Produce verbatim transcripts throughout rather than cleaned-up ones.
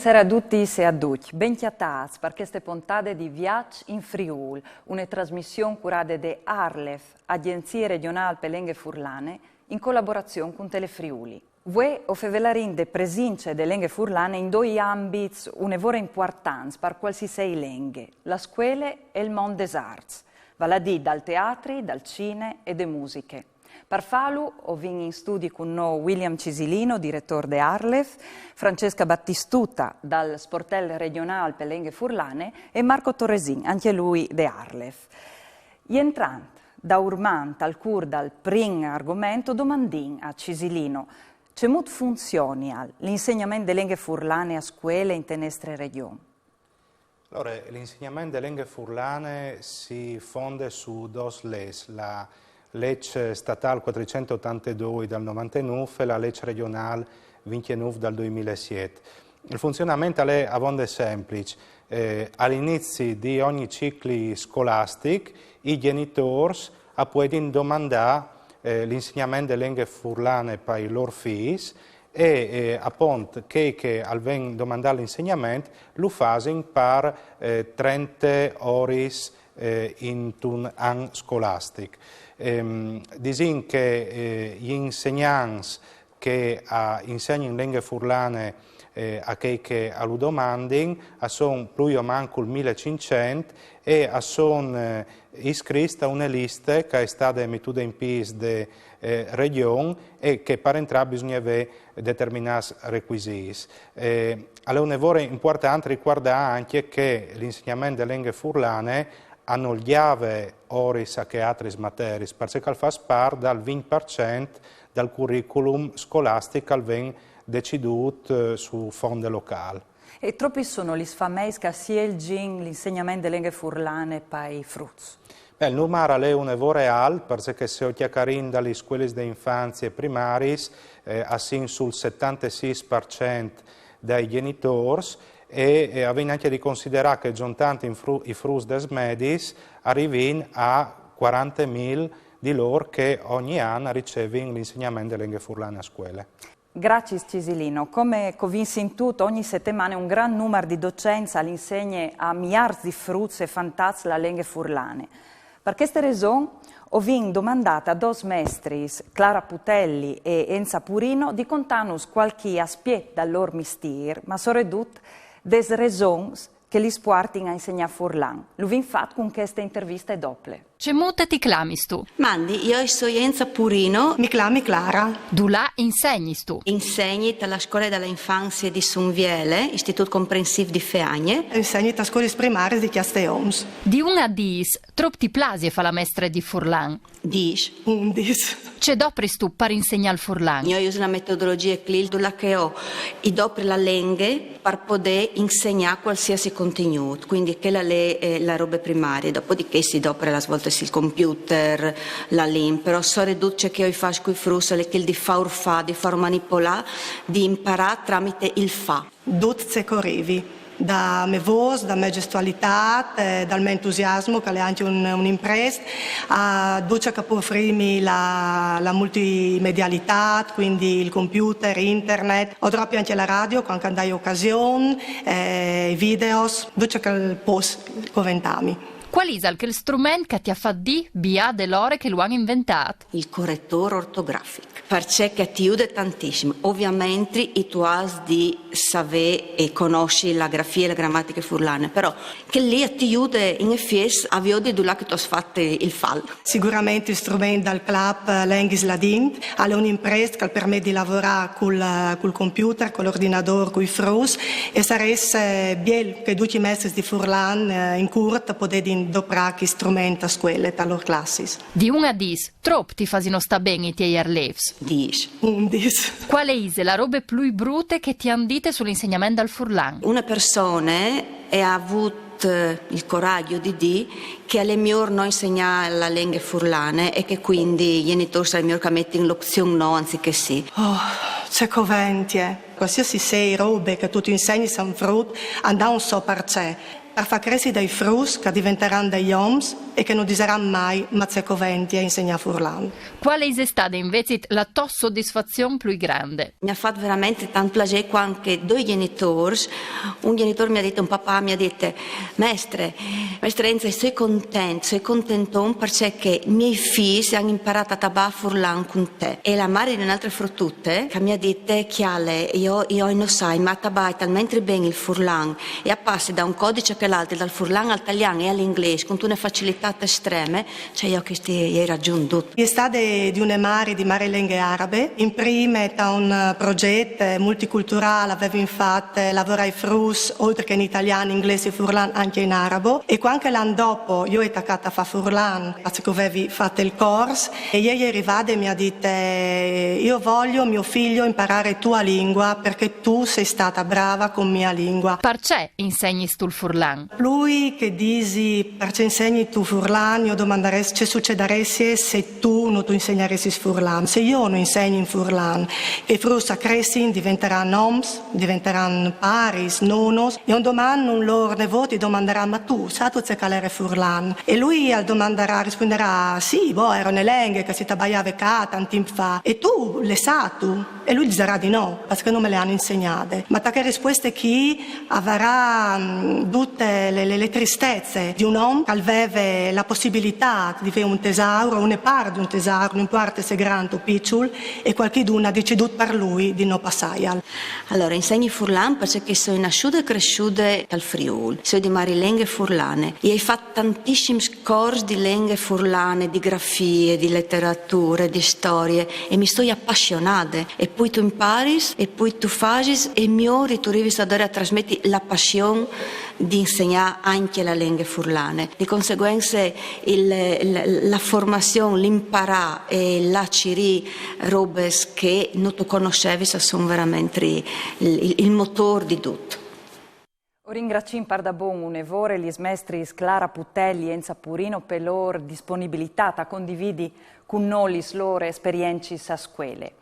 Sera a dutis e a ducj, ben cjatâts par cheste pontade di Viaç in Friûl, une trasmission curade de ARLeF, Agjenzie Regjonâl pe Lenghe Furlane, in colaborazion cun Telefriuli. Vuê o fevelarìn de presince de lenghe furlane in doi ambits une vore impuartants par cualsisei lenghe, la scuele e il mont des arts, val a dî dal teatri, dal cine e de musiche. Par fâlu o vin in studi cun nô William Cisilino, diretôr de ARLeF, Francesca Battistuta dal Sportel Regjonâl pe Lenghe Furlane e Marco Torresin, ancje lui de ARLeF. Jentrant daurmant al cûr dal prin argoment, o domandìn a Cisilino: cemût funzionial l'insegnament de lenghe furlane a scuele inte nestre regjon? Alore, l'insegnament de lenghe furlane si fonde su dôs leçs, la leç statâl cuatricent otantedoi dal novantenûf e la leç regjonâl vincjenûf dal doimilesiet. Il funzionament al è avonde sempliç. Eh, al inizi di ogni cicli scolastic i gjenitôrs a puedin domandâ eh, l'insegnament de lenghe furlane pai lôr fîs e eh, apont chei che al ven domandât l'insegnament lu fasin par eh, trente oris eh, intun an scolastic. Ehm, disìn che eh, i insegnants che a insegnin lenghe furlane eh, a chei che a lu domandin, a son plui o mancul mil e cinccent e a son eh, iscrits a une liste che e je stade metude in pîts de eh, regjon e che par jentrâ bisugne vê determinâts recuisîts. Eh, al è une vore impuartant ricuardâ ancje che l'insegnament de lenghe furlane a nol gjave oris a chê atris materiis, parcè che al fâs part dal vincj par cent dal curriculum scolastic che al ven decidût eh, su fonde locâl. E tropis sono lis fameis che a sielzin l'insegnament de lenghe furlane pai fruts? Beh, il numar al è une vore alt, parcè che se o cjacarìn da lis scuelis de infanzie e primariis, eh, a sin sul setantesîs par cent dai gjenitôrs, e, e o vin ancje di considerâ che zontant i fruts des mediis a rivin a cuarantemil di lôr che ogni an a ricevin l'insegnament de lenghe furlane a scuele. Graciis Cisilino. Come che o vin sintût, ogni setemane un grant numar di docents al insegne a miârs di fruts e fantats la lenghe furlane. Par cheste reson o vin domandât a dôs mestris, Clara Putelli e Enza Purino, di contânus cualchi aspiet dal lôr mistîr, ma soredut des resons che lis puartin a insegnâ furlan. Lu vin fat cun cheste interviste dople. Cemût ti clamistu? Mandi, jo o soi Enza Purino. Mi clami Clara. Dulà insegnistu? Insegni ta la scuele da la infanzie di Sun Viele, Istitût Comprensîf di Feagne. Insegni ta scuelis primariis di Cjasteons. Di un a dîs, trop ti plasie fâ la mestre di furlan? Dîs. Undis. Ce dopristu par insegnâ il furlan? Jo o usi la metodologjie CLIL, dulà che jo o dopri la lenghe par podê insegnâ cualsiasi contignût, cuindi chê al è eh, la robe primarie, dopodiché si dopre las voltis il computer, la lim, però soredut ce che jo o fâs cui fruts al è chel di fâur fâ, di fâur manipolâ, di imparâ tramite il fâ. Dut ce che o rivi, da mê vôs, da mê gjestualitât, eh, dal mê entusiasmo, che al è ancje un, un imprest, a dut ce che al pò ofrîmi la, la multimedialitât, cuindi il computer, internet. O dropi ancje la radio, cuant che a 'nd ai ocasion, eh, i videos, dut ce che al pò coventâmi. Cuâl isal chel strument che ti à fat dî: biât, e je l'ore che lu àn inventât? Il coretôr ortografic. Parcè che ti jude tantissim. Ovviamentri tu âs di savê e cognossi la grafie e la gramatiche furlane, però chel li ti jude in efiets a viodi dulà che tu âs fat il fal. Siguramentri il strument dal clap Lenghis là dint al è un imprest che al permet di lavorâ cul, cul computer, cul ordinadôr, cui fruts, e al sarès biel che ducj i mestris di furlan eh, in curt a podedin doprâ chest strument a scuele, ta lôr classis. Di un a dîs, trop ti fasino stâ ben i tiei arlêfs? Dîs. Undis. Cuale ise la robe plui brute che ti àn dite sul insegnament dal furlan? Une persone e à vût eh, il coragjo di dî che al è miôr no insegnâ la lenghe furlane e che cuindi i gjenitôrs al è miôr che a metin l'opzion no anziché sì. Oh, ce coventie! Cualsiasi sei robe che tu tu insegnis a un frut, a 'nd à un so parcè. Par fâ cressi dai fruts che a diventeran dai oms e che no disaran mai: «Ma ce coventìa insegnâ furlan?» Quale ise stade invezit la tô sodisfazion plui grande? Mi à fat veramente tant plasê cuant che doi gjenitôrs, un gjenitôr mi à dit, un papà mi à dit: «Mestre, mestre Enza, soi content, soi contenton parcè che i miei fîs a àn imparât a tabaiâ furlan cun te.» E la mari di une altre frutute che mi à dit: «Cjale, jo, jo no sai, ma a tabai talmentri ben il furlan e a passi da un codice a chel altri, dal furlan al talian e al inglês, cuntune facilitât estreme, cioè jo chest i ai ragiont dut.» E je stade di une mari di Marilenghe Arabe, imprime ta un proget multiculturâl a vevin fat lavorâ i fruts, oltri che in italian, inglês e furlan, ancje in arabo. E cuant che l'an dopo jo o ai tacât a fâ furlan, parcè che o vevi fat il cors, e jê e je rivade e mi à dit: «Jo o voio, mio figlio, imparare tua lingua, parcè che tu sei stata brava cun mia lingua.» Parcè insegnistu il furlan? Plui che dîsi: «Parcè insegnistu furlan?», jo o domandarès: «Ce sucedaressie se tu no tu insegnaressis furlan, se jo no insegni in furlan?» E i fruts a cressin, diventeran oms, diventeran paris, nonos, e un doman un lôr nevôt i domandarà: «Ma tu, sâstu ce che al jere furlan?» E lui al domandarà, al rispuindarà: «Sì, boh, e jere une lenghe che si tabaiave ca tant timp fa.» «E tu le sâstu?» E lui disarà di no, parcè che no me le àn insegnade. Ma ta chê rispueste chi a varà, mm, dute le, le, le tristece di un om che al veve la pussibilitât di vê un tesaur, une part di un tesaur, no impuarte se grant o piçul, e cualchidun al à decidût par lui di no passâial. Alore, o insegni furlan parcè che o soi nassude e cressude tal Friûl, o soi di Marilenghe Furlane, e o ai fat tantissims cors di lenghe furlane, di grafie, di leterature, di storie, e mi soi apassionade. E plui tu imparis, e plui tu fasis, e miôr tu rivis adore a trasmeti la passion di insegnâ ancje la lenghe furlane. Di conseguence il, la, la formazion, l'imparâ e l'acirî robis che no tu cognossevis a son verementri il, il, il motôr di dut. O ringraciìn pardabon une vore lis mestris Clara Putelli e Enza Purino pe lôr disponibilitât a condividi cun nô lis lôr esperiencis a scuele.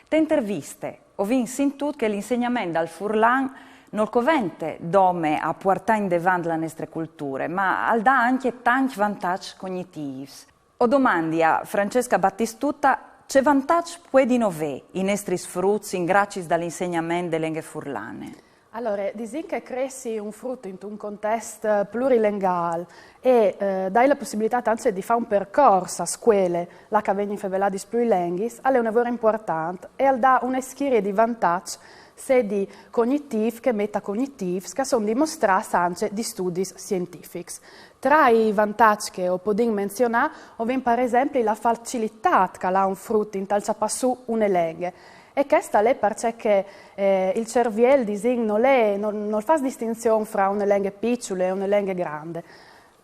Te interviste o vin sintût che l'insegnament dal furlan nol covente dome a puartâ indevant la nestre culture, ma al dà ancje tancj vantaçs cognitîfs. O domandi a Francesca Battistuta ce vantaç puedino vê i nestris fruts ingraciis dal insegnament de lenghe furlane. Alore, disìn che cressi un frut intun contest plurilengâl e, eh, dâi la pussibilitât ancje di fâ un percors a scuele, là che a vegnin feveladis plui lenghis, al è une vore impuartant e al dà une schirie di vantaçs sedi cognitîf che metacognitifs, che a son dimostrâts ancje di studis sientifics. Tra i vantaçs che o podìn menzionâ, o vin par esempli la facilitât che al à un frut intal cjapâ sù une lenghe. E chest al è parcè che, eh, il cerviel, disìn, nol è, nol, nol fâs distinzion fra une lenghe piçule e une lenghe grande.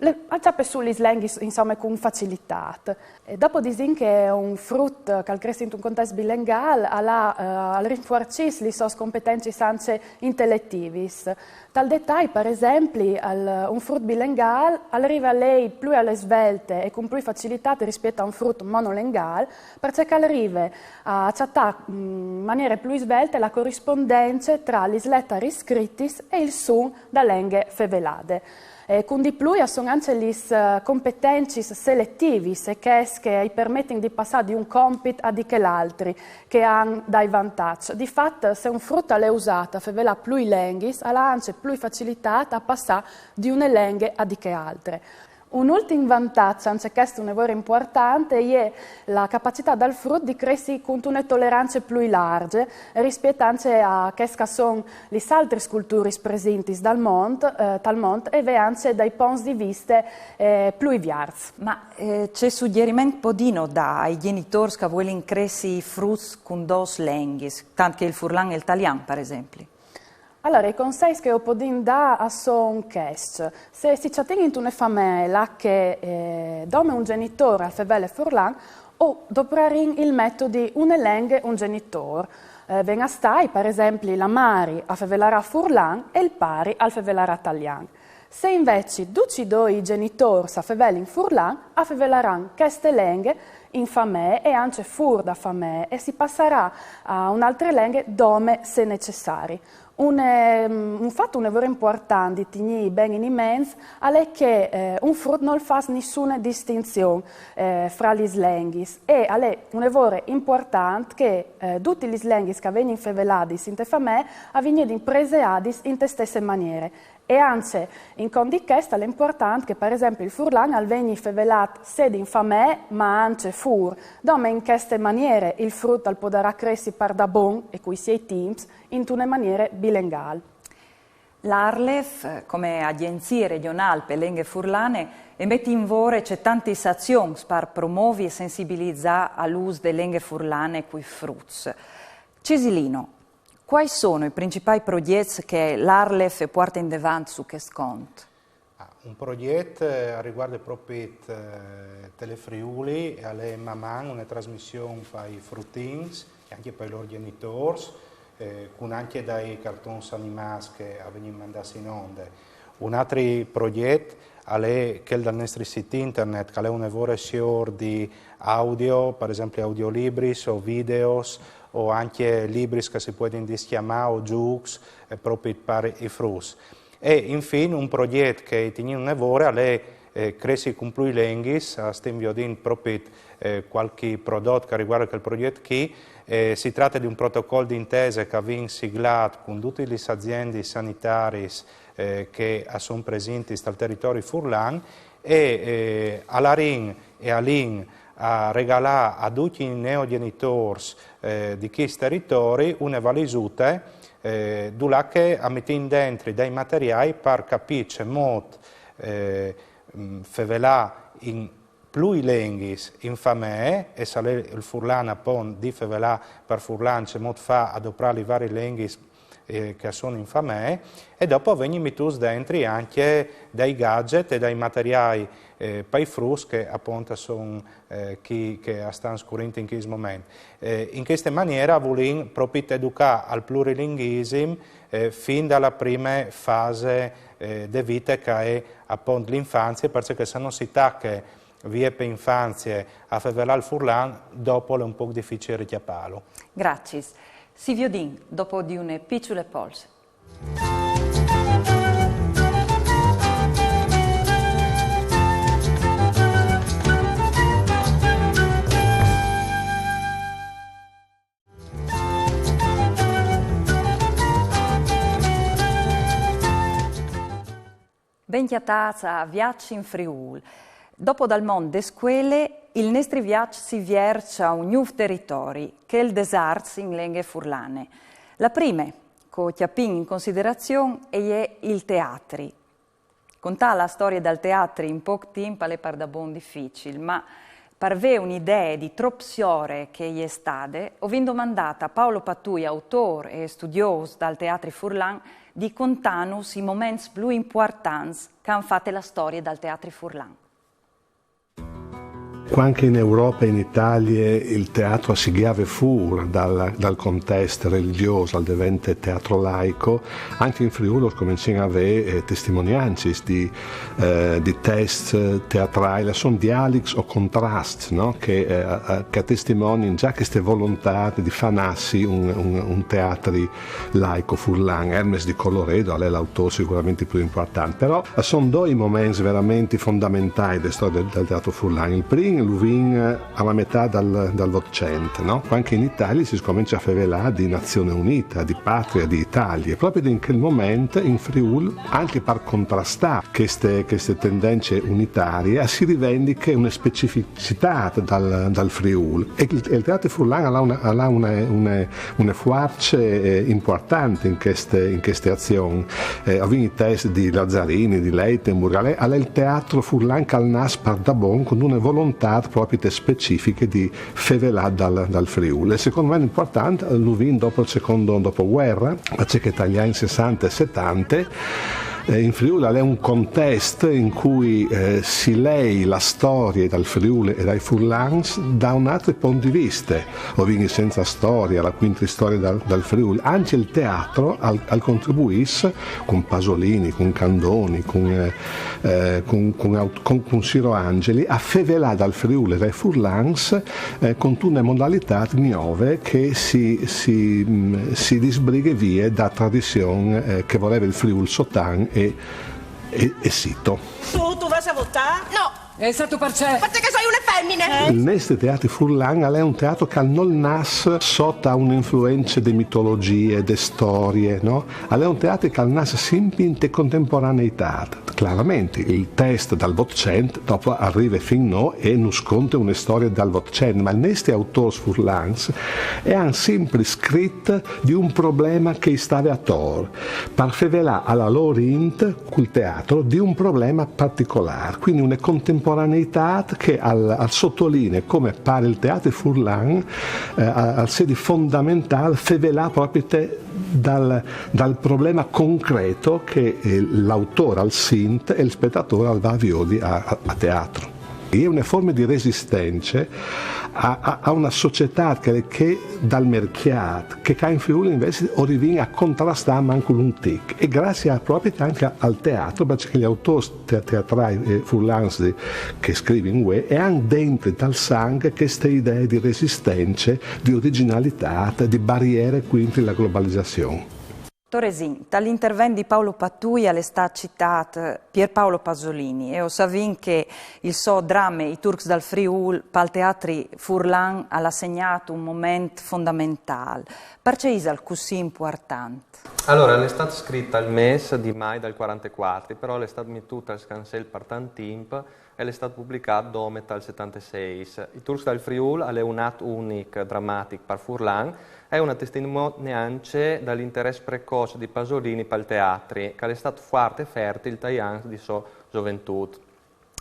Le, al cjape sù lis lenghis, insome, cun facilitât. E dopo disìn che un frut che al cressi intun contest bilengâl al à, eh, al rinfuarcìs lis sôs competencis ancje inteletivis. Tal detai, par esempli, al, un frut bilengâl al rive a lei plui a la svelte e cun plui facilitât rispiet a un frut monolengâl, parcè che al rive a cjatâ, mm, in maniere plui svelte la corispondence tra lis letaris scritis e il sun da lenghe fevelade. E cun di plui a son ancje lis, eh, competencis seletivis e chês che i permetin di passâ di un compit a di chel altri, che a àn dai vantaçs. Di fat, se un frut al è usât a fevelâ plui lenghis, al à ancje plui facilitât a passâ di une lenghe a di chê altre. Un ultin vantaç, ancje chest une vore impuartant, e je la capacitât dal frut di cressi cuntune tolerance plui largje rispiet ancje a chês che a son lis altris culturis presintis dal mont, eh, tal mont, e vê ancje dai ponts di viste, eh, plui viarts. Ma, eh, ce sugjeriment podìno dâ ai gjenitôrs che a vuelin cressi i fruts cun dôs lenghis, tant che il furlan e il talian, par esempli? Alore, i conseis che o podìn dâ a son chescj. Se si cjatìn intune famee là che, eh, dome un gjenitôr al fevele furlan, o doprarìn il metodi une lenghe un gjenitôr. Eh, ven a stâi, par esempli, la mari a fevelarà furlan e il pari al fevelarà talian. Se invezit ducj i doi gjenitôrs a fevelin furlan, a fevelaran cheste lenghe in famee e ancje fûr da famee, e si passarà a une altre lenghe dome se necessari. Un, ehm, un fat une vore impuartant di tignî ben in ments al è che, eh, un frut nol fâs nissune distinzion, eh, fra lis lenghis, e al è une vore impuartant che, eh, dutis lis lenghis che a vegnin feveladis inte famee a vignidin preseadis inte stesse maniere. E ancje in cont di chest al è impuartant che, par esempli, il furlan al vegni fevelât sedi in famee, ma ancje fûr. Dome in cheste maniere il frut al podarà cressi pardabon, e cui siei timps, intune maniere bilengâl. L'ARLeF, come agjenzie regjonâl pe lenghe furlane, e met in vore ce tantis azions par promovi e sensibilizâ al ûs de lenghe furlane cui fruts. Cisilino, cuâi sono i principâi progjets che l'ARLeF e puarte indevant su chest cont? Ah, un progjet, eh, al rivuarde propit, eh, Telefriuli e al è Maman, une trasmission pai frutins e ancje pai lôr gjenitôrs, eh, cun ancje dai cartons animâts che a vegnin mandâts in onde. Un altri progjet al è chel dal nestri sît internet, che al è une vore siôr di audio, par esempli audiolibris o videos o ancje libris che si puedin discjamâ o zûcs, eh, propit par i fruts. E infin un progjet che o tignìn une vore al è, eh, Cressi cun plui lenghis, a stin viodint propit, eh, cualchi prodot che al rivuarde chel progjet chi. Eh, si trate di un protocol di intese che o vin siglât cun dutis lis aziendis sanitariis, eh, che a son presintis tal teritori furlan e, eh, a larìn e a lin a regalâ a ducj i neogjenitôrs, eh, di chist teritori une valisute, eh, dulà che a metìn dentri dai materiâi par capî cemût, eh, mm, fevelâ in plui lenghis in famee, e se al è il furlan apont di fevelâ par furlan, cemût fâ a doprâ lis variis lenghis, eh, che a son in famee, e dopo a vegnin metûts dentri ancje dai gadget e dai materiâi, eh, pai fruts che apont a son, eh, chi che a stan scurint in chest moment. Eh, in cheste maniere o volìn propit educâ al plurilinguisim, eh, fin da la prime fase, eh, de vite che e je apont l'infanzie, parcè che se no si tache vie pe infanzie a fevelâ il furlan, dopo al è un pôc dificil ricjapâlu. Graciis. Si viodìn dopo di une piçule pause. Ben cjatâts a Viaç in Friûl. Dopo dal mont de scuele, il nestri viaç si vierç a un gnûf teritori, chel des arts in lenghe furlane. La prime, che o cjapìn in considerazion, e je il teatri. Contâ la storie dal teatri in pôc timp al è pardabon dificil, ma par vê une idee di trop siore che e je stade, o vin domandât a Paolo Patui, autôr e studiôs dal teatri furlan, di contânus i moments plui impuartants che a àn fate la storie dal teatri furlan. Cuant che in Europe e in Italie il teatri si gjave fûr dal, dal contest religjôs, al devente teatri laic, ancje in Friûl o scomencìn a vê, eh, testimoniancis di, eh, di tescj teatrâi, a son dialics o contrascj, no? Che, eh, a, che a testimonin za cheste volontât di fâ nassi un, un, un teatri laic furlan. Hermes di Colloredo al è l'autôr sigurementri plui impuartant, però a son doi i moments verementri fondamentâi de storie dal, dal teatri furlan. Il prin lu vin, eh, a la metât dal, dal Votcent, no? Cuant che in Italie si scomence a fevelâ di nazion unide, di patrie, di Italie. Propit in chel moment, in Friûl, ancje par contrastâ cheste, cheste tendence unitarie, si rivendiche une specificitât dal, dal Friûl. E il, il teatri furlan al à une, al à une, une, une fuarce, eh, impuartante in cheste, in cheste azion. Eh, o vin i tescj di Lazzarini, di Leitenburg, al è, al è il teatri furlan che al nas pardabon cun une volontât propit specifiche di fevelâ dal, dal Friûl. E secont me impuartant, lu vin dopo il secont dopovuere, parcè che tai agns sessante e setante Eh, in Friûl al è un contest in cui eh, si lei la storie dal Friûl e dai furlans da un altri pont di viste, o vin i Senza Storia, la quintri storie dal, dal Friûl. Anche il teatro al, al contribuis cun Pasolini, cun Candoni, cun, eh, eh, cun, cun, aut- cun, cun Siro Angeli a fevelâ dal Friûl e dai furlans eh, cuntune modalitât gnove che si, si, mm, si disbrighe vie da tradizion eh, che voleve il Friûl sotan e, e, e sito. Tu, tu vas a votar? No, E sa tu parcè? Perché sono una femmina. Il nestri teatri furlan al è un teatro che nol nas sota une influence de mitologie, de storie, no? Al è un teatri che al nas simpri inte contemporaneitât. Claramenti, il test dal Votcent dopo al rive fin nô e nus conte une storie dal Votcent, ma i nestris autôrs furlans a àn simpri scrit di un probleme che i stave ator, par fevelâ a la lôr int cul teatro di un probleme particolâr, cuindi une contemporaneitât che al, al sotolinee come par il teatri furlan eh, al sedi fondamentâl fevelâ propit dal, dal probleme concret che eh, l'autôr al sint e il spetatôr al va a viodi a, a, a teatro. E je une forme di resistence a, a, a une societât che, che dal mercjât, che ca in Friûl invezit o rivìn a contrastâ mancul un tic. E graciis propit ancje al teatro, parcè che i autôrs te- teatrâi eh, furlans di- che a scrivin vuê a àn dentri tal sanc cheste idee di resistence, di origjinalitât, di bariere cuintri la globalizazion. Toresin, tal intervent di Paolo Patui al è stât citât Pier Paolo Pasolini e o savìn che il so drame I Turcs dal Friûl pal teatri furlan al à segnât un moment fondamentâl. Parcè isal cussì impuartant? Alore, al è stât scrit al mês di Mai dal cuarantecuatri, però al è stât metût al scansel par tant timp e al è stât publicât dome tal setanteseis. I Turcs dal Friûl al è un at unic dramatic par furlan, e je une testimoniance dal interès precoç di Pasolini pal teatri, che al è stât fuart e fertil tai ans di sô zoventût.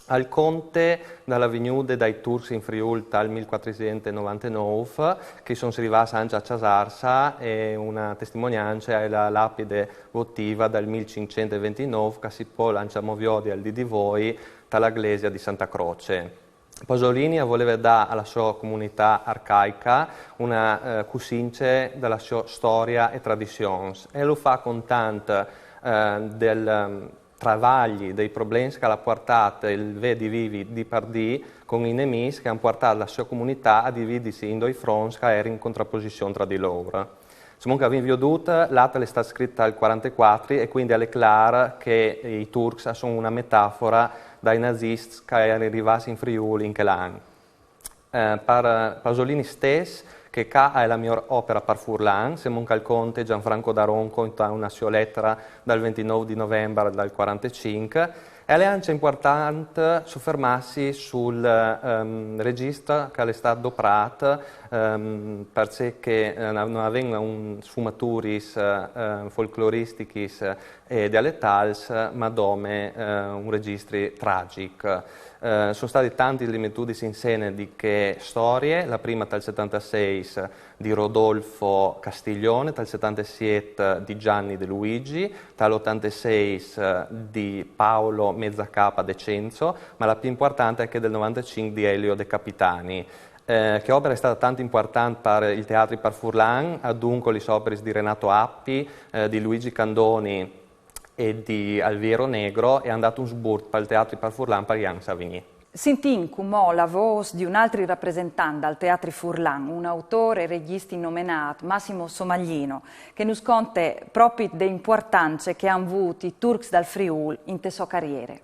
Al conte da la vignude dai Turcs in Friûl tal mil cuatricent e novantenûf, che a son rivâts ancje a cjasâsi, e une testimoniance e je la lapide votive dal mil cinccent e vintenûf, che si pol ancjamò viodi al dì di vuê ta la glesie di Sante Croce. Pasolini al voleve dâ a la sô comunitât arcaiche une eh, cussince da la sô storie e tradizions, e lu fâs contant eh, dai travagli, dai problems che al à puartât il vê di vivi dì par dì cun i nemîs che a àn puartât la sô comunitât a dividisi in doi fronts che a jerin in contraposizion tra di lôr. Insome, cemût che o vin viodût, l'at al è stât scrit tal cuarantecuatri e cuindi al è clâr che i Turcs a son une metafore dai naziscj che a jerin rivâts in Friûl in chel an. Eh, par Pasolini stes, che ca e je la miôr opere par furlan, semont che al conte Gianfranco D'Aronco inte une sô letare dal vintenûf di Novembar dal cuarantecinc, e al è ancje impuartant sofermâsi sul ehm, regjistri che al è stât doprât ehm, parcè che eh, nol vin sfumaturis eh, folcloristichis e dialetâls, ma dome eh, un regjistri tragjic. Eh, a son stadis tantis lis metudis in scene di chê storie, la prime tal setanteseis di Rodolfo Castiglione, tal setantesiet di Gianni De Luigi, tal otanteseis di Paolo Mezzacapa De Cenzo, ma la plui impuartante e je chê dal novantecinc di Elio De Capitani. Eh, chê opere e je stade tant impuartante par il teatri par furlan, aduncje lis operis di Renato Appi, eh, di Luigi Candoni e di Alviero Negro, e a àn dât un sburt pal teatri par furlan pâi ans a vignî. Sintìn cumò la vôs di un altri rapresentant dal teatri furlan, un autôr e regjist nomenât, Massimo Somaglino, che nus conte propit de impuartance che a àn vût i Turcs dal Friûl inte sô cariere.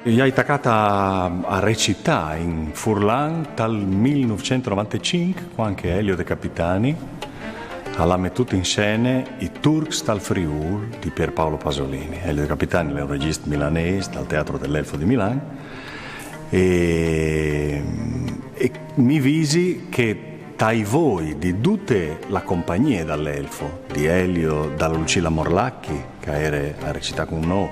I ai tacât a, a recitâ in furlan tal mil nûfcent e novantecinc, cuant che Elio De Capitani al à metût in scene I Turcs tal Friûl di Pier Paolo Pasolini. Elio De Capitani al è un regjist milanês dal Teatro dell'Elfo di Milan e, e mi visi che tai voi di dute la compagnie dal Elfo, di Elio, da la Lucilla Morlacchi, che a jere a recitâ cun nô,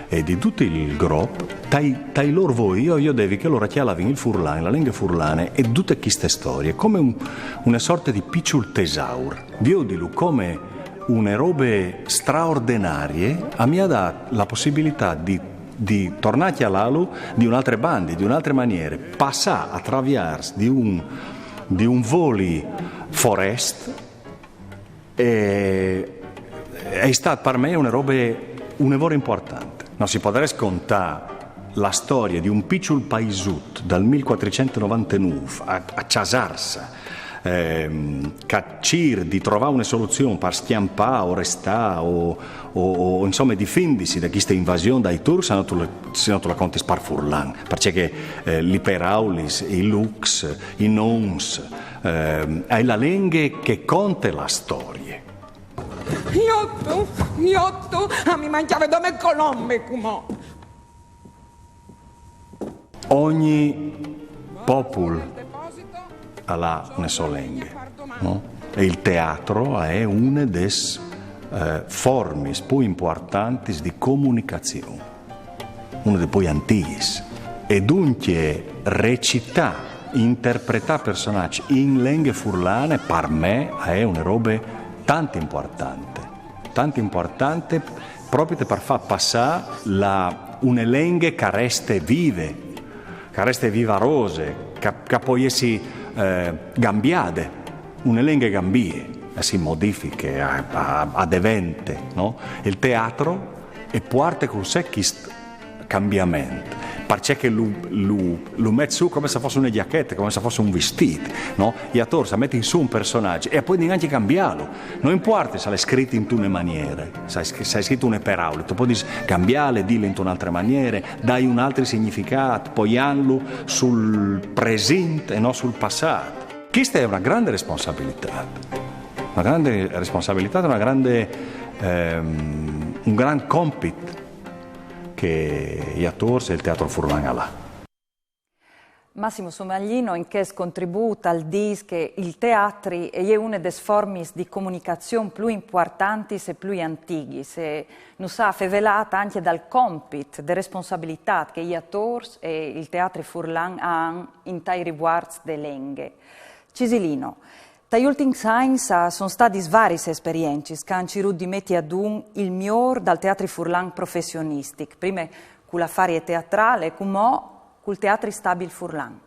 e di dut il grop, tai, tai lôr voi jo, jo o jodevi che lôr a cjalavin il furlan, la lenghe furlane e dute chiste storie, come un, une sorte di piçul tesaur. Viodilu come Une robe straordenarie a mi ha dato la possibilità di, di tornare a cjalâlu di une altre bande, di une altre maniere, passâ a traviers di un, di un voli forest, e, e je stât par me une robe, une vore impuartante. No si podarès contâ la storie di un piçul paisut dal mil cuatricent novantenûf a, a Cjasarsa, ehm, che al cîr di trovâ une soluzion par scjampâ o restâ o, o, o, insome, difindisi da cheste invasion dai Turcs, se no tu le, se no tu le contis par furlan, parcè che, eh, lis peraulis, i lûcs, i nons, ehm, e je la lenghe che e conte la storie. Jot tu, jot tu, a mi mancjave dome col nome, cumò. Ogni popul al à une sô lenghe, no? E il teatri al è une des, eh, formis plui impuartantis di comunicazion, une des plui antighis. E duncje recitâ, interpretâ personaçs in lenghe furlane, par me, al è une robe tant impuartante, tant impuartante propit par fâ passâ la, une lenghe che e reste vive, che e reste vivarose, che, che e pues jessi, eh, gambiade. Une lenghe e gambie, e si modifiche, e, e, e devente, no? E il teatri al puarte cun se chest cambiament, parcè che lu, lu, lu met sù come se al fos une gjachete, come se al fos un vistît, no? I atôrs a metin sù un personaç e a puedin ancje cambiâlu. No impuarte se al è scrit intune maniere, se al è scrit, se al è scrit une peraule, tu puedis cambiâle, dîle intune altre maniere, dâi un altri significât, poiantlu sul presint e no sul passât. Cheste e je une grande responsabilitât, une grande responsabilitât, une grande, ehm, un grant compit che i atôrs e il teatri furlan al à. Massimo Somaglino, in chest contribût al dîs che il teatri al è une des formis di comunicazion plui impuartantis e plui antighis, e nus à fevelât ancje dal compit, de responsabilitât che i atôrs e il teatri furlan a àn intai rivuarts de lenghe. Cisilino, tai ultins agns a son stadis variis esperiencis che a àn cirût di meti adun il miôr dal teatri furlan professionistic, prime cu la Farie Teatrâl e cumò cul Teatri Stabil Furlan.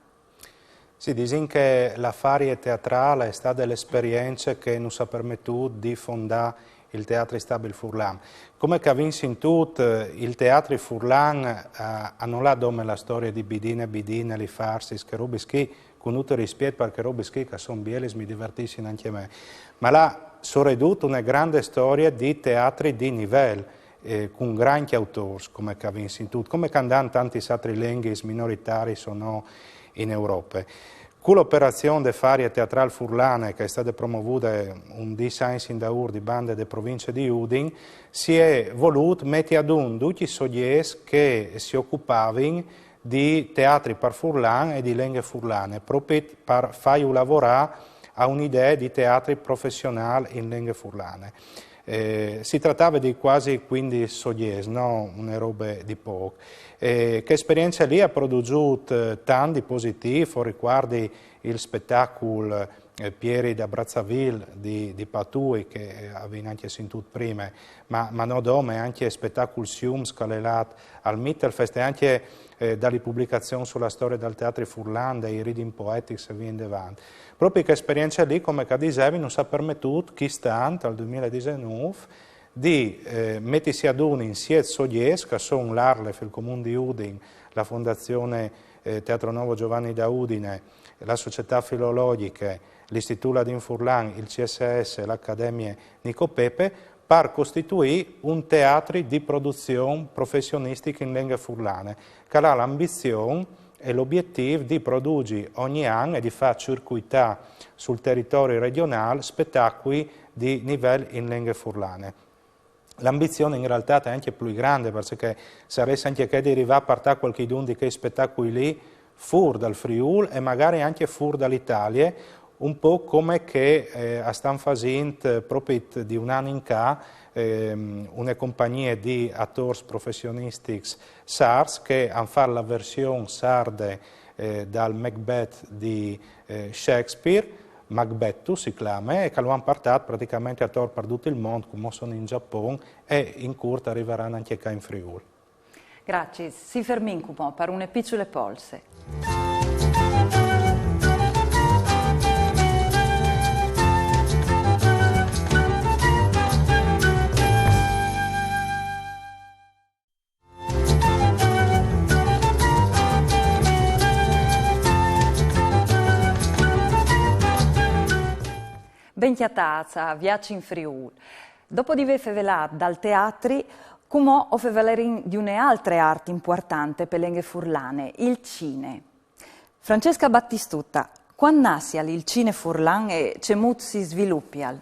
Sì, disìn che la Farie Teatrâl e je stade la esperience che nus à permetût di fondâ il Teatri Stabil Furlan. Come che o vin sintût, il Teatri Furlan, eh, nol à dome la storie di Bidin e Bidin, lis farsis, chês robis chi, cun dut il rispiet par chês robis chi, che a son bielis, mi divertissin ancje a me. Ma al à soredut une grande storie di teatri di nivel, eh, cun grancj autôrs, come che o vin sintût, come che a 'nd àn tantis altris lenghis, minoritariis o no, in Europe. Cu la operazion de Farie Teatrâl Furlane, che e je stade promovude un dîs agns indaûr di bande de provincie di Udin, si è volût meti adun ducj i sogjets che si ocupavin di teatri par furlan e di lenghe furlane, propit par fâju lavorâ a une idee di teatri professionâl in lenghe furlane. Eh, si tratave di cuasi cuindis sogjets, no une robe di pôc. Eh, chê esperience li e à produsût, eh, tant di positîf, o ricuardi il spetacul, eh, Pieri da Brazzaville di, di Patui, che, eh, o vin ancje sintût prime, ma, ma no dome, ancje il spetacul Siums, che al è lât al Mittelfest, e ancje, eh, da lis publicazions su la storie dal teatri furlan, dai Reading Poetics e vie indevant. Propit chê esperience li, come che o disevi, nus à permetût chist an, tal doi mil e disenûf, di, eh, metisi adun in siet sogjets, che a son l'ARLeF, il Comun di Udin, la Fondazion, eh, Teatro Novo Giovanni da Udine, la Societât Filologjiche, l'Istitut Ladin Furlan, il C S S e la Academie Nico Pepe, par costituî un teatri di produzion professionistic in lenghe furlane, che al à la ambizion e l'obietîf di produsi ogni an e di fâ circuitâ sul teritori regjonâl spetacui di nivel in lenghe furlane. La ambizion in realtât e je ancje plui grande, parcè che e sarès ancje chê di rivâ a puartâ cualchidun di chei spetacui li fûr dal Friûl e magari ancje fûr da la Italie, un pôc come che, eh, a stan fasint, eh, propit di un an in ca, ehm, une compagnie di atôrs professionistics sards che a àn fat la version sarde, eh, dal Macbeth di, eh, Shakespeare, Macbettu si clame, e che lu àn puartât praticamente ator par dut il mont, cumò a son in Giapon e in curt a rivaran ancje ca in Friûl. Graciis. Si fermìn cumò par une piçule polse. Ben cjatâts a Viaç in Friûl. Dopo di vê fevelât dal teatri, cumò o fevelarìn di une altre art impuartante pe lenghe furlane, il cine. Francesca Battistutta, cuant nassial il cine furlan e cemût si svilupial?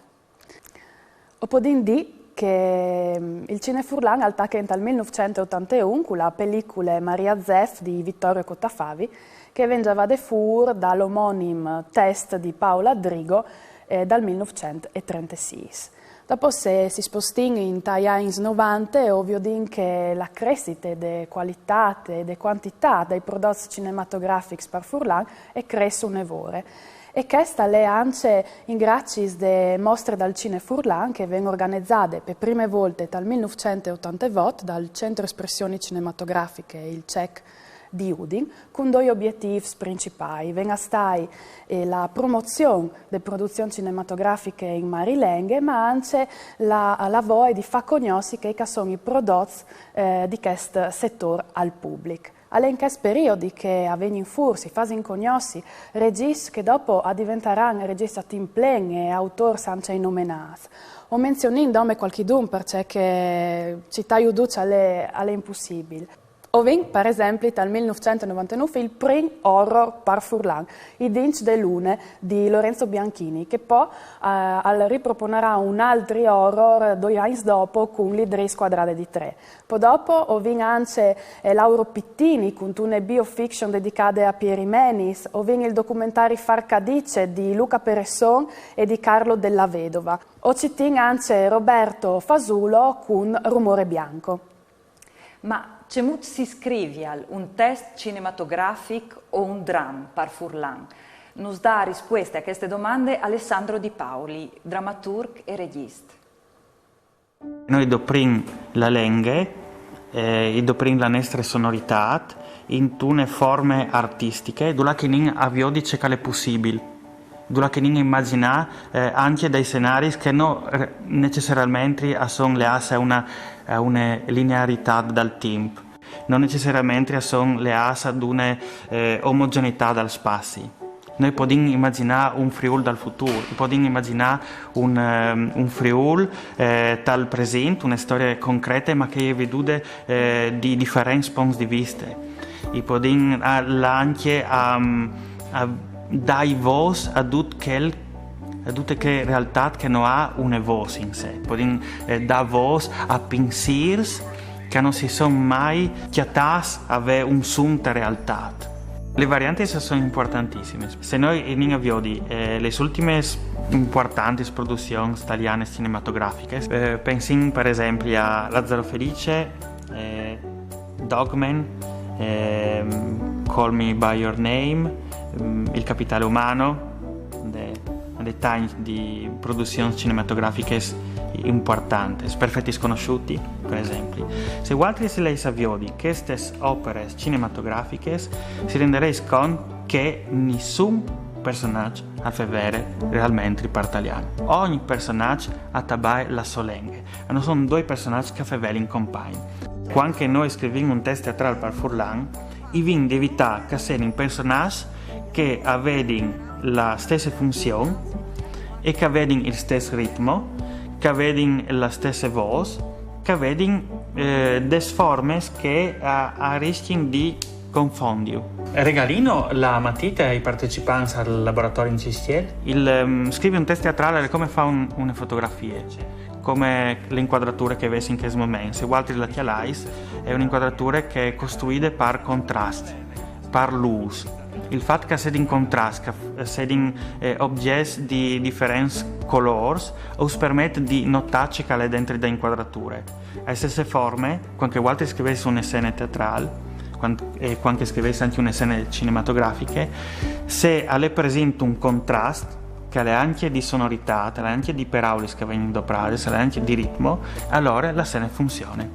O podìn dî che il cine furlan al tache intal mil nûfcent e otanteun cu la pelicule Maria Zef di Vittorio Cottafavi, che e ven gjavade fûr dal omonim test di Paola Drigo dal mil nûfcent e trentesîs. Dopo, se si spostìn intai agns novante, o viodìn che la cressite de cualitât e de cuantitât dai prodots cinematografics par furlan e cres une vore. E chest al è ancje in graciis de mostre dal cine furlan che e ven organizade pe prime volte tal mil nûfcent e otantevot dal Centro Espressioni Cinematografiche, il CEC di Udin, cun doi obietîfs principâi. Ven a stâi la promozion de produzion cinematografiche in marilenghe, ma ancje la voie di fâ cognossi chei che a son i prodots di chest setôr al public. Al è in chescj periodi che a vegnin fûr, si fasin cognossi regjiscj che dopo a diventaran regjiscj a timp plen e autôrs ancje nomenâts. O menzionìn dome cualchidun, parcè che citâju ducj al è impussibil. O vin, par esempli, tal mil nûfcent e novantenûf il prin horror par furlan, I dincj de lune di Lorenzo Bianchini, che po al riproponarà un altri horror doi agns dopo cun Li dri scuadrade di trê. Po dopo o vin ancje Lauro Pittini cuntune biofiction dedicade a Pieri Menis, o vin il documentari Farcadice di Luca Peresson e di Carlo Della Vedova. O citìn ancje Roberto Fasulo cun Rumore bianco. Ma cemût si scrivial un test cinematografic o un dram par furlan? Nus da rispueste a cheste domande Alessandro Di Paoli, dramaturc e regjist. Nô i doprìn la lenghe, i doprìn la nestre sonoritât intune forme artistiche, dulà che i nin a viodi ce che al è pussibil, dulà che i nin a imagjinâ ancje dai scenaris che no necessariamentri a son leâts a une linearitât dal timp, no necessariamentri a son leâts ad une omogenitât dal spazi. Nô i podìn imagjinâ un Friûl dal futûr, i podìn imagjinâ un Friûl tal presint, une storie concrete, ma che e je vidude di diferents ponts di viste. I podìn lâ ancje a dâi vôs a dut chel, a dute chê realtât che no à une vôs in se. I podìn dâ vôs a pinsîrs che no si son mai cjatâts a vê un sun te realtât. Lis variantis a son impuartantissimis. Se nô i nin a viodi lis ultimis impuartantis produzions talianis cinematografichis, pensìn par esempli a Lazzaro Felice, Dogman, Call Me By Your Name, Il Capitale Umano, dai tancj di produzions cinematografichis impuartantis, Perfetti sconosciuti, par esempli. Se vualtris leis a viodi chestis operis cinematografichis, si rendareis cont che nissun personaç al fevele realmentri par talian. Ogni personaç al tabaie la sô lenghe. A no son doi personaçs che a fevelin compagn. Cuant che nô i scrivìn un test teatrâl par furlan, i vin di evitâ che a sedin personaçs che a vedin la stesse funzion e che a vedin il stes ritmo, che a vedin la stesse vôs, che a vedin des formis che a riscjin di confondiu. Regalìno la matite ai partecipants al laboratori in Cjistiel? Il scrivi un test teatrâl al è come fâ une fotografie, come la incuadrature che o vês in chest moment. Se vualtris la cjalais, e je une incuadrature che e je costruide par contrast, par lûs. Il fat che a sedin contrast, che a sedin objets di diferents colôrs, us permet di notâ ce che al è dentri da incuadrature. A stesse forme, cuant che vualtris scrivês une scene teatrâl, cuant che scrivês ancje une scene cinematografiche, se al è presint un contrast, Al è ancje di sonoritât, al è ancje di peraulis che a vegnin doprâs, al è ancje di ritmo, alore la sene e funzione.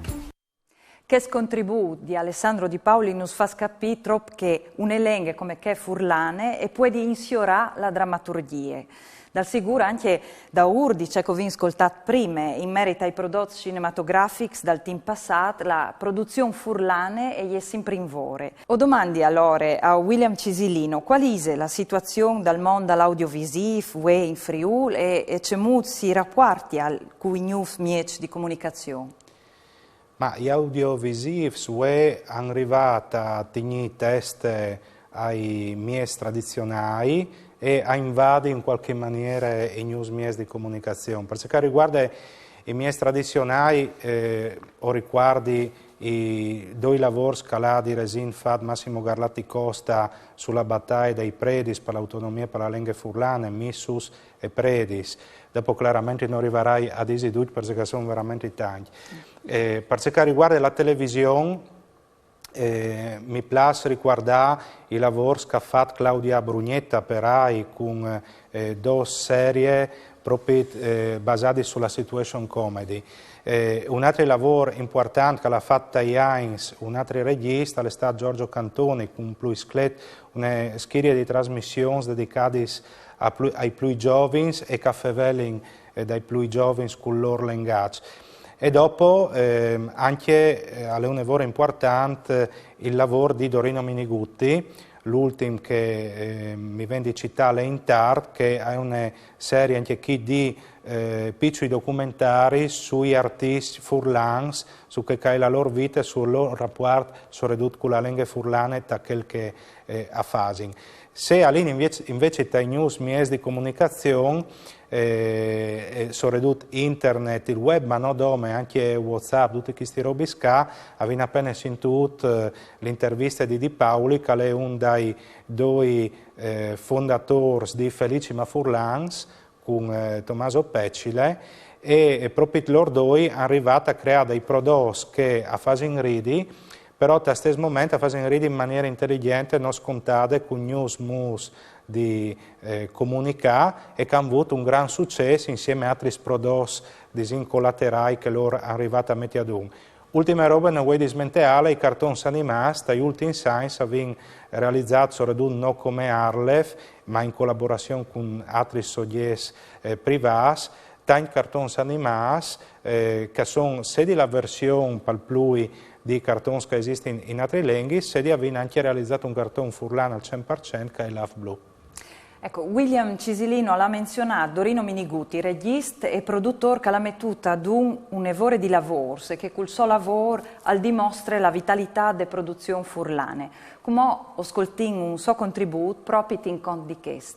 Chest contribût di Alessandro Di Paoli nus fâs capî trop che une lenghe come chê furlane e puedi insiorâ la dramaturgjie. Dal sigûr ancje daûr di ce che o vin scoltât prime, in merit ai prodots cinematografics dal timp passât, la produzion furlane e je simpri in vore. O domandi alore a William Cisilino cuâl ise la situazion dal mont dal audiovisiv vuê in Friûl e, e cemût si rapuartial cui gnûfs mieçs di comunicazion. Ma i audiovisivi vuê a àn rivât a tignî teste ai mieçs tradizionâi e a invadi in cualchi maniere i gnûfs mieçs di comunicazion. Par ce che al rivuarde i mieçs tradizionâi, o ricuardi i doi lavôrs che al à di resint fat Massimo Garlatti Costa su la bataie dai predis par la autonomie e par la lenghe furlane, Missus e predis. Dopo claramentri no rivarai a dîsi ducj par ce che a son veramentri tancj. Par ce che al rivuarde la television, mi plâs ricuardâ i lavôrs che à fat Claudia Brugnetta pe Rai cun dôs serie propit basadis su la situation comedy. Un altri lavôr impuartant che al à fat tai agns un altri regjist al è stât Giorgio Cantoni cun Plui sclet, une schirie di trasmissions dedicadis ai plui zovins e che a fevelin dai plui zovins cul lôr lengaç. E dopo ancje al è une vore impuartant il lavôr di Dorino Minigutti, l'ultin che mi ven di citâ al è In tart, che al è une serie ancje chi di piçui documentaris sui artiscj furlans, su ce che e je la lôr vite, sul lôr rapuart soredut cu la lenghe furlane, ta chel che a fasin. Se a lin invezit tai gnûfs mieçs di comunicazion, soredut internet, il web, ma no dome, ancje WhatsApp, dutis chestis robis ca, o vin a pene sintût l'interviste di Di Paoli, che al è un dai doi fondatôrs di Felicima Furlans, cun Tomaso Peçile, e propit lôr doi a àn rivât a creâ dai prodots che a fasin ridi, però tal stes moment a fasin ridi in maniere inteligjente, no scontade, cun gnûfs mûts di comunicâ e che a àn vût un grant sucès insiemi a altris prodots, disìn, colaterâi che lôr a àn rivât a meti adun. Ultime robe no vuei dismenteâle, i cartons animâts, tai ultins agns a vin realizât soredut no come ARLeF, ma in colaborazion cun altris sogjets privâts, tancj cartons animâts che a son sedi la version pal plui di cartons che a esistin in altris lenghis, sedi a vin ancje realizât un carton furlan al cent par cent che al è Love Blue. Eco, William Cisilino al à menzionât Dorino Minigutti, regjist e produtôr che al à metût adun une vore di lavôrs e che cul so lavôr al dimostre la vitalitât de produzion furlane. Cumò o scoltìn un so contribût propit in cont di chest.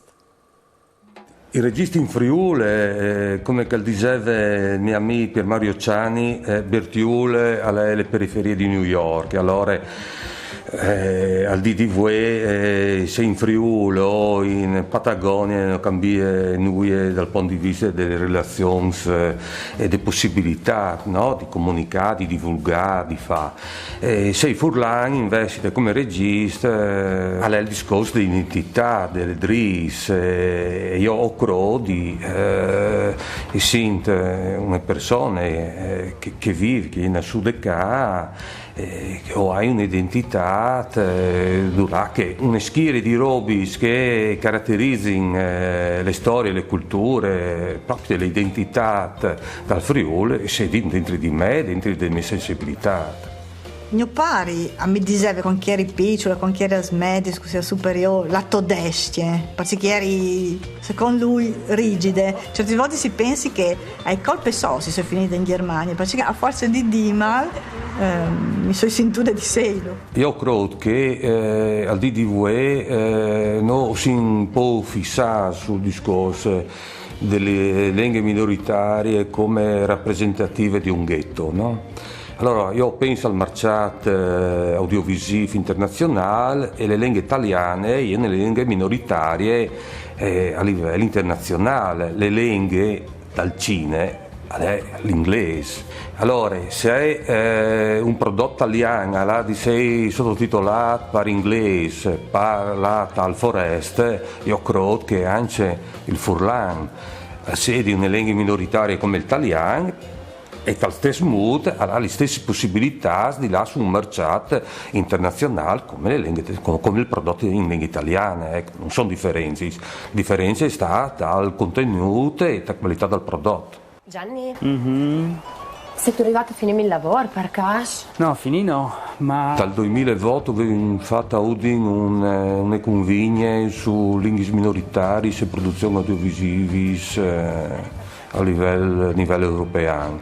Il regjist in Friûl, come che al diseve gno amì Pier Mario Ciani, Bertiûl al è la periferie di New York, alore al dì di vuê, se in Friûl o in Patagonie no cambie nuie dal pont di viste des relazions e des pussibilitâts, no? Di comunicâ, di divulgâ, di fâ. E se i furlans invezit come regjist, al è il discors de identitât, des dris, e jo o crôt di, eh, essint une persone che, che e vîf, che e je nassude ca, che o ai une identitât, dulà che une schiere di robis che a caraterizin la storie, la culture, propit la identitât dal Friûl, e sedin dentri di me, dentri des mês sensibilitâts. Gno pari mi diseve cuant che o jeri piçule, cuant che o jeri aes mediis, cussì aes superiôrs, la todescje, parcè che o jeri, secont lui, rigjide. Ciertis voltis si pensi che e je colpe sô se o soi finide in Gjermanie, parcè che a fuarce di dîmal mi soi sintude di sêlu. Jo o crôt che al dì di vuê no si pol fissâ sul discors des lenghis minoritaris come rapresentative di un gheto, no? Alore, jo o pensi al marcjât audiovisiv internazionâl e la lenghe taliane e je une lenghe minoritarie a livel internazionâl. La lenghe dal cine Al è l'inglês. Alore, se, eh, un prodot talian al à di sei sototitolât par inglês, par là tal forest, jo crôt che ancje il furlan, eh, sedi une lenghe minoritarie come il talian, e tal stes mût al à lis stessis pussibilitâts di lâ su un marcjât internazionâl come le lenghe, come, come il prodot in lenghe taliane, eco, no son diferencis. Diference e sta tal contenût e ta cualitât dal prodot. Gianni, Mhm. Sêstu rivât a finî il lavôr, par câs? No, finî no, ma... Dal doi mil e vot o vin fat a Udin un, eh, une convigne su linguis minoritaris e produzions audiovisivis, eh, a nivel, a nivel european.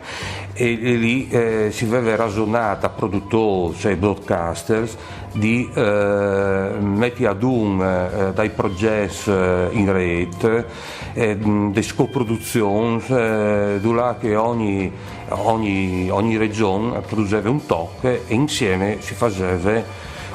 E, e li, eh, si veve rasonât a produtôrs e broadcasters di, eh, meti adun, eh, dai progets, eh, in rêt, eh, des coproduzions, eh, dulà che ogni, ogni, ogni region produseve un toc e insieme si faseve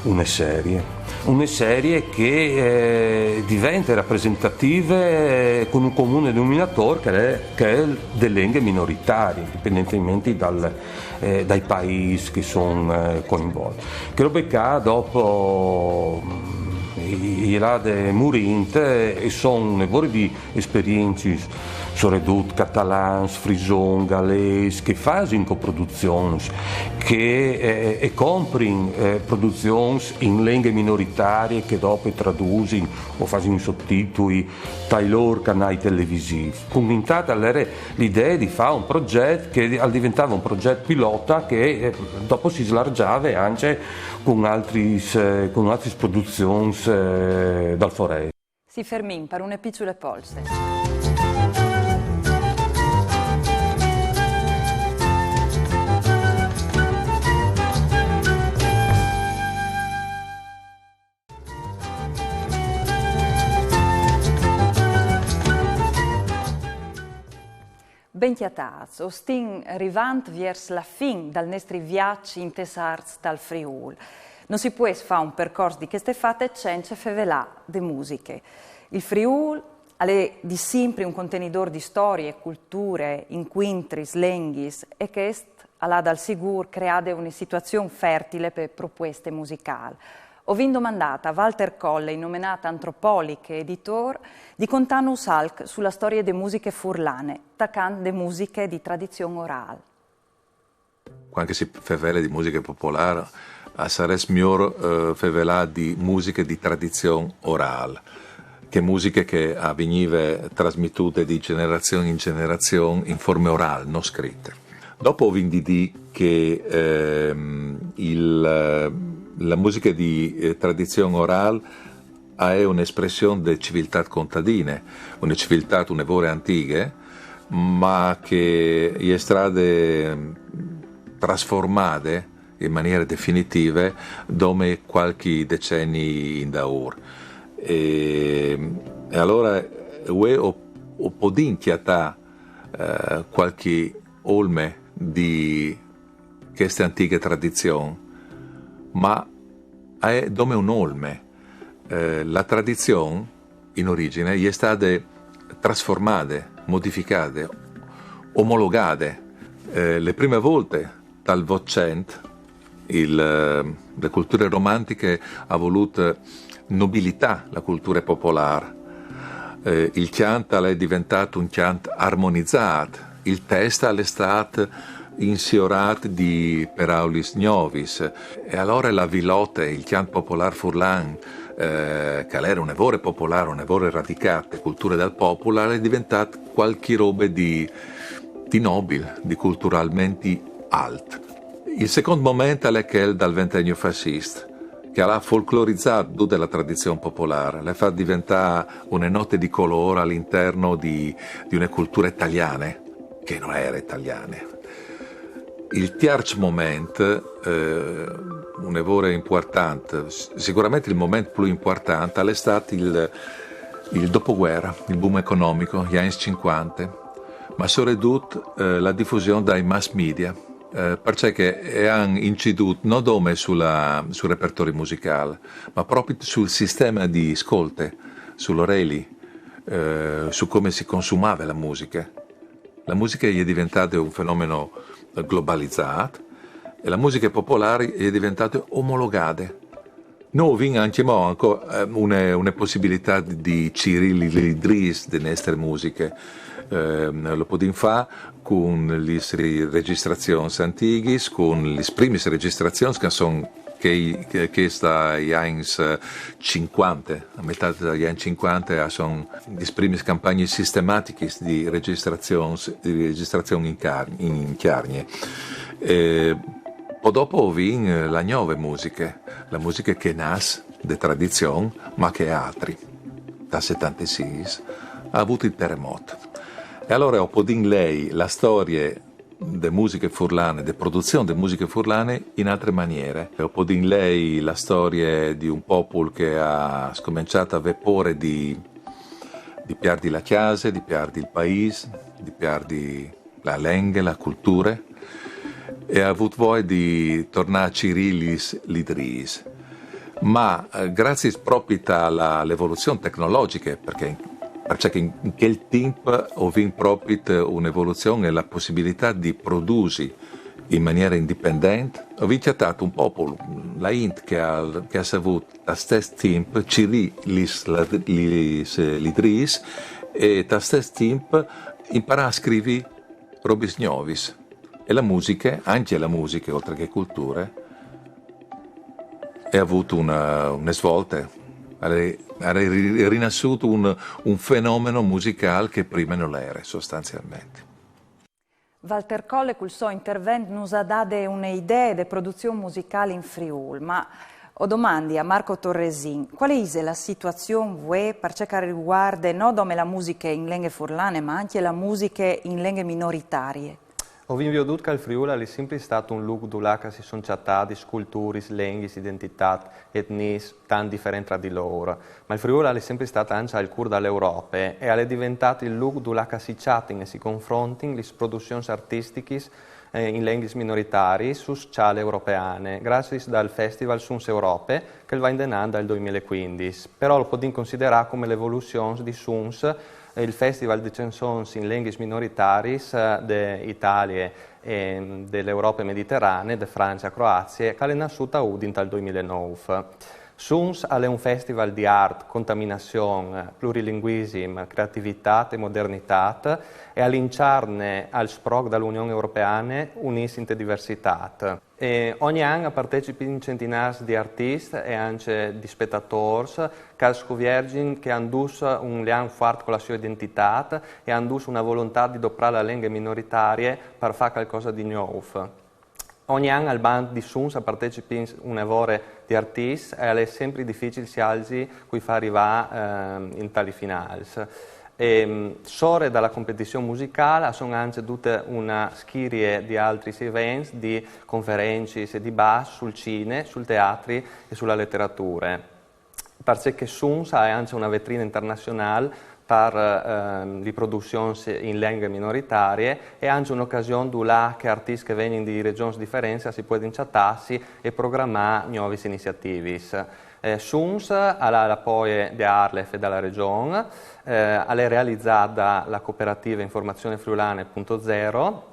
une serie. Une serie che, eh, divente rapresentative, eh, cun un comun denominadôr che al è, che al è chel de lenghe minoritarie, indipendentementri dal, eh, dai paîs che a son, eh, coinvolts. Chê robe ca, dopo, mm, e je lade murint, eh, e a son une vore di esperiencis, soredut catalans, frisons, galês, che a fasin coproduzions, che, eh, e comprin, eh, produzions in lenghe minoritarie, che dopo e tradusin o a fasin i sottitui tai lôr canâi televisîfs. Cun Vintat al jere la idee di fâ un progjet che al diventave un progjet pilota che, eh, dopo si slargjave ancje cun altris, eh, cun altris produzions, eh, dal forest. Si fermìn par une piçule polse. Ben cjatâts, o stin rivant viers la fin dal nestri viaç intes arts dal Friûl. No si pues fâ un percors di cheste fate cence fevelâ de musiche. Il Friûl al è di simpri un contenidôr di storie, culture, incuintris, lenghis, e chest al à dal sigûr creade une situazion fertile pe propueste musicâl. O vin domandât a Walter Kolle, nomenât antropologh e editôr, di contânus alc su la storie de musiche furlane, tacant de musiche di tradizion orâl. Cuant che si fevele di musiche popolâr, al sarès miôr, eh, fevelâ di musiche di tradizion orâl, chê musiche che e vignive trasmetude di gjenerazion in gjenerazion in forme orâl, no scrite. Dopo o vin di dî che, ehm, il, la musiche di, eh, tradizion orâl e je une espression de civiltât contadine, une civiltât une vore antighe, ma che e je stade, mm, trasformade in maniere definitive dome cualchi decenni indaûr. E, e alore vuê o, o podìn cjatâ, eh, cualchi olme di cheste antighe tradizion, ma e je dome un olme. Eh, la tradizion, in origjine, e je stade trasformade, modificade, omologade. Eh, le prime volte, tal Votcent, il, eh, le culture romantiche e à volût nobilitâ la culture popolâr. Eh, il cjant al è diventât un cjant armonizât, il test al è stât insiorât di peraulis gnovis. E alore la vilote, il cjant popolâr furlan, eh, che al jere une vore popolâr, une vore radicât te culture dal popul, al è diventât cualchi robe di, di nobil, di culturalmentri alt. Il secont moment al è chel dal ventennio fascist, che al à folclorizât dute la tradizion popolâr, le à fat diventâ une note di colôr al interno di, di une culture taliane, che no jere taliane. Il tierç moment, eh, une vore impuartant, s-, sigurementri il moment plui impuartant, al è stât il, il dopovuere, il boom economic, i agns cincuante, ma soredut, eh, la difusion dai mass media, eh, parcè che a àn incidût no dome su la, sul repertori musicâl, ma propit sul sisteme di scolte, sul oreli, eh, su come si consumave la musiche. La musiche e je diventate un fenomeno globalizât e la musiche popolâr e je diventate omologade. Nô o vin ancjemò ancje, eh, une, une pussibilitât di cirî lis, lis drîs de nestre musiche. Ehm, lu podìn fâ cun lis re-, regjistrazions antighis, cun lis primis regjistrazions che a son chês, chês dai agns, eh, cincuante, a metât dai agns cincuante a son lis primis campagnis sistematichis di regjistrazions, di regjistrazion in car-, in Cjargne. E po dopo o vin, eh, la gnove musiche, la musiche che e nas de tradizion, ma che altri, dal setantesîs, à vût il teremot. E alore o podìn lei la storie de musiche furlane, de produzion de musiche furlane in altre maniere. E o podìn lei la storie di un popul che e à scomençât a vê pôre di, di pierdi la cjase, di pierdi il paîs, di pierdi la lenghe, la culture, e e à vût voie di tornâ a cirî lis, lis drîs. Ma, eh, graciis propit a la, la evoluzion tecnologjiche, parcè, parcè che in, in chel timp o vin propit une evoluzion e la pussibilitât di produsi in maniere indipendente, o vin cjatât un popul, la int che e à, che e à savût tal stes timp cirî lis, la, lis, eh, lis drîs e tal stes timp imparâ a scrivi robis gnovis. E la musiche, ancje la musiche, oltri che culture, e à vût une, une svolte. Al è, al è ri-, rinassût un, un fenomeno musicâl che prime nol jere, sostanzialmentri. Walter Kolle, cul so intervent, nus à dade une idee de produzion musicâl in Friûl, ma o domandi a Marco Torresin, cuale ise la situazion vuê par ce che al rivuarde no dome la musiche in lenghe furlane, ma ancje la musiche in lenghe minoritarie? O vin viodût che il Friûl al è simpri stât un lûc dulà che si son cjatadis culturis, lenghis, identitâts, etniis, tant diferents tra di lôr. Ma il Friûl al è simpri stât ancje al cûr da l'Europe e al è deventât il lûc dulà che si cjatin e si confrontin lis produzions artistichis, eh, in lenghis minoritariis su scjale europeane, graciis dal festival Sons Europe, che al va indenant dal doi mil e cuindis. Però lu podìn considerâ come la evoluzion di Sons, eh, il festival di cjançons in lenghis minoritariis, eh, de Italie e, mm, de l'Europe mediterranee, de France a Croazie, che al è nassût a Udin tal doi mil e nûf. Sons al è un festival di art, contaminazion, plurilinguisim, creativitât e modernitât, e al incarne il sproc da l'Union Europeane, Unîts inte diversitât. E ogni an a partecipin centinârs di artiscj e ancje di spetatôrs che a scuvierzin che a àn ducj un leam fuart cu la sô identitât e a àn ducj une volontât di doprâ la lenghe minoritarie par fâ calcosa di gnûf. Ogni an al bant di Sons a partecipin une vore di artiscj e al è simpri dificil cjalzi cui fâ rivâ, ehm, in talis finâls. E, mm, sore da la competizion musicâl a son ancje dute une schirie di altris events, di conferencis e dibats sul cine, sul teatri e su la leterature. Parcè che Sons al è ancje une vetrine internazionâl par, ehm, lis produzions in lenghe minoritarie e ancje une ocasion dulà che artiscj che a vegnin di regjions diferents a si puedin cjatâsi e programâ gnovis iniziativis. Eh, Sons al à l'apoie de ARLeF e da la Regjon, eh, al è realizât da la cooperative Informazione Friulane punto zero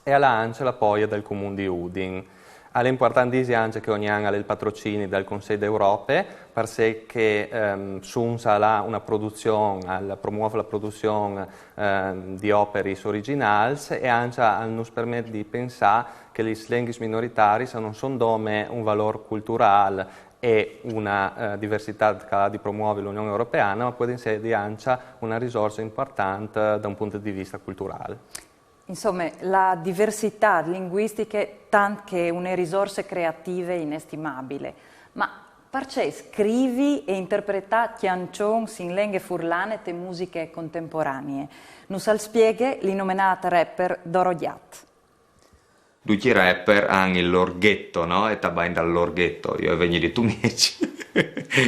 e al à ancje l'apoie dal Comun di Udin. Al è impuartant dîsi ancje che ogni an al è il patrocini dal Consei de Europe, parcè che, ehm, Sons al à une produzion, al promuôf la produzion, ehm, di operis origjinâls e ancje al nus permet di pensâ che lis lenghis minoritariis a no son dome un valôr culturâl e une, eh, diversitât che e à di promuovi l'Union Europeane, ma a puedin jessi ancje une risorse impuartante da un pont di viste culturâl. Insome, la diversitât linguistiche tant che une risorse creative inestimabile. Ma parcè scrivi e interpretâ cjançons in lenghe furlane te musiche contemporanee? Nus al spieghe l'inomenât rapper Doro Gjat. Ducj i rapper a àn il lôr ghetto, no? E tu a bain dal lôr ghetto, jo o vegni di Tumieç.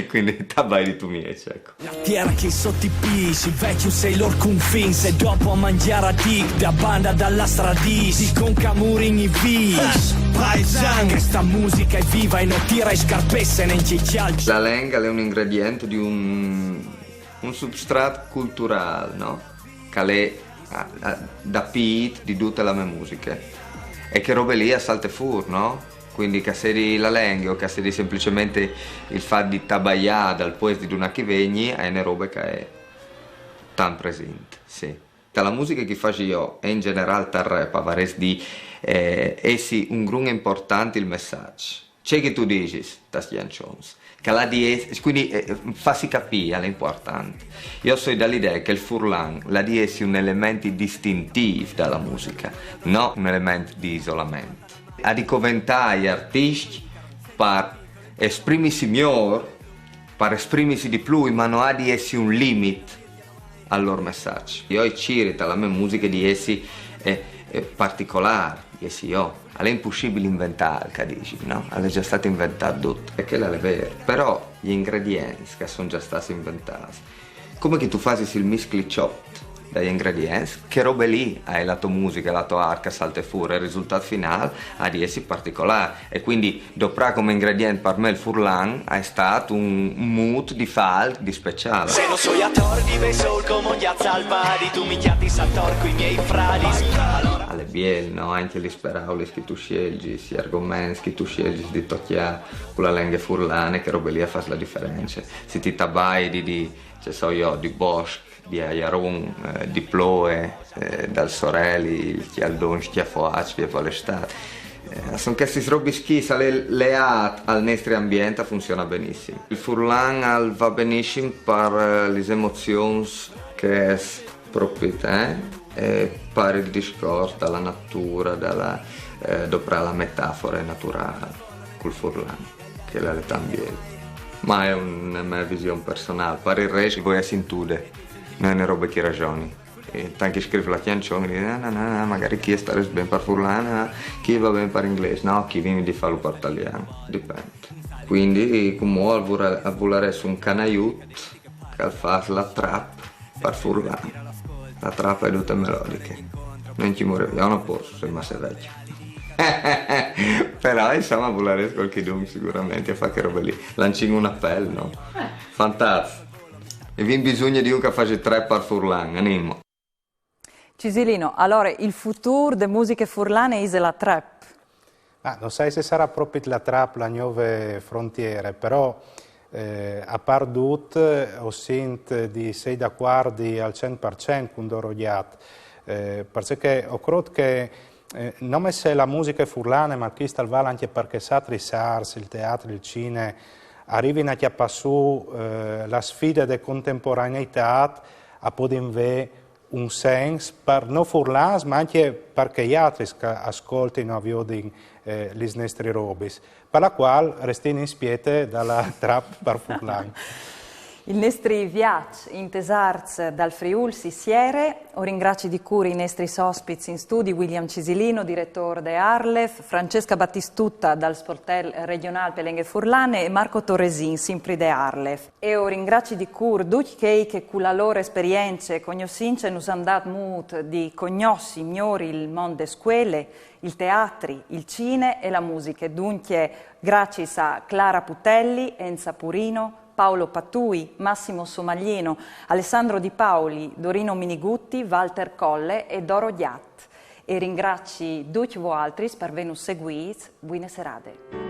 Cuindi tu a bain di Tumieç, eco. La tiere che sot i pîts, i vecjos e i lôr confins, e dopo a mangjâ a dic, da banda da la stradis, dicon che a murin i vîs. Paisan, chesta musica e je viva e no tira i scarpes e nencje i cjalçs. La lenga al è un ingredient di un, un substrât culturâl, no? Che al è da pît di dute la mê musiche. E chê robe li e salte fûr, no? Quindi che a sedi la lenghe o che a sedi semplicementri il fat di tabaiâ dal puest di dulà ch'i vegni, e je une robe che e je tant presint, sì. Ta la musiche ch'i fasi jo, e in gjenerâl tal rap, a varès di, eh, jessi un grum impuartant il messaç. Ce che tu disis, tas cjançons, che al à di jessi, quindi, eh, fâsi capî al è impuartant. Jo o soi da la idee che il furlan al à di jessi un element distintîf da la musiche, no un element di isolament. Al à di coventâ i artiscj par esprimisi miôr, par esprimisi di plui, ma no à di jessi un limit al lôr messaç. Jo i ciri ta la mê musiche di jessi, eh, eh, particolâr, di jessi jo. Al è impussibil inventâ, che a disin, no? Al è za stât inventât dut. E chel al è vêr. Però i ingredients che a son za stâts inventâts, come che tu fasis il miscliçot dai ingredients, chê robe li e je la tô musiche, la tô art che e salte fûr, il risultât finâl al à di jessi particolâr. E quindi doprâ come ingredient par me il furlan al è stât un, un mût di fâ alc di speciâl. Se no soi ator di vê sôl come un gjat salvadi, tu mi cjatis ator cui miei fradis. Al è biel, no? Ancje lis peraulis che tu sielzis, i argoments che tu sielzis di tocjâ cu la lenghe furlane, chê robe li a fâs la diference. Se ti tabaidis di, di, ce so jo, di bosc, di aiaron, eh, di ploie, eh, dal soreli, il cjaldon scjafoât, scjafoât l'Istât. Eh, a son chestis robis chi, se al è leât al nestri ambient, al funzione benissim. Il furlan al va benissim par, eh, lis emozions che e jes propit, eh, e par il discors da la nature, da la, eh, doprâ la metafore naturâl cul furlan, che al è tant biel. Ma e je une mê vision personâl. Par il rest, o voi a sintude, no je une robe ch'i rasoni. E tant ch'i scrivi la cjançon, o dîs, no, no, no, no, magari chi al starès ben par furlan, chi al va ben par inglês, no, chi o vin di fâlu par talian, dipent. Quindi, cumò al vura-, al vularès un canaiut che al fâs la trap par furlan. La trap e je dute melodiche. No, o mûr, jo no pues, o soi masse vecjo. Però, insome, al vularès cualchidun siguramentri a fâ chê robe li. Lancìn un apel, no? Fantats. O vin bisugne di un che al fasi trap par furlan, anìn. Cisilino, alore il futûr de musiche furlane ise la trap? Ah, no sai se sarà propit la trap la gnove frontiere, però, eh, a pardut, o sint di sei dacuardi al cent par cent cun Doro Gjat, eh, parcè che o crôt che, eh, nome se la musiche furlane, ma chest al vâl ancje par chês altris arts, il teatri, il cine, a rivin a cjapâ sù, eh, la sfide de contemporaneitât, a podin vê un sens par nô furlans, ma ancje par chei altris che a scoltin o a viodin, eh, lis nestris robis. Par la cuâl restìn in spiete da la trap par furlan. Il nestri viaç intes arts dal Friûl si siere. O ringrazi di cûr i nestris ospits in studi, William Cisilino, diretôr de ARLeF, Francesca Battistuta dal Sportel Regjonâl pe Lenghe Furlane e Marco Toresin, simpri de ARLeF. E o ringrazi di cûr ducj chei che cu la lôr esperience e cognossince nus àn dât mût di cognossi miôr il mont de scuele, il teatri, il cine e la musiche. Duncje, graciis a Clara Putelli, Enza Purino, Paolo Patui, Massimo Somaglino, Alessandro Di Paoli, Dorino Minigutti, Walter Colle e Doro Gjat. E ringrazi ducj voaltris par vênus seguîts. Buine serade.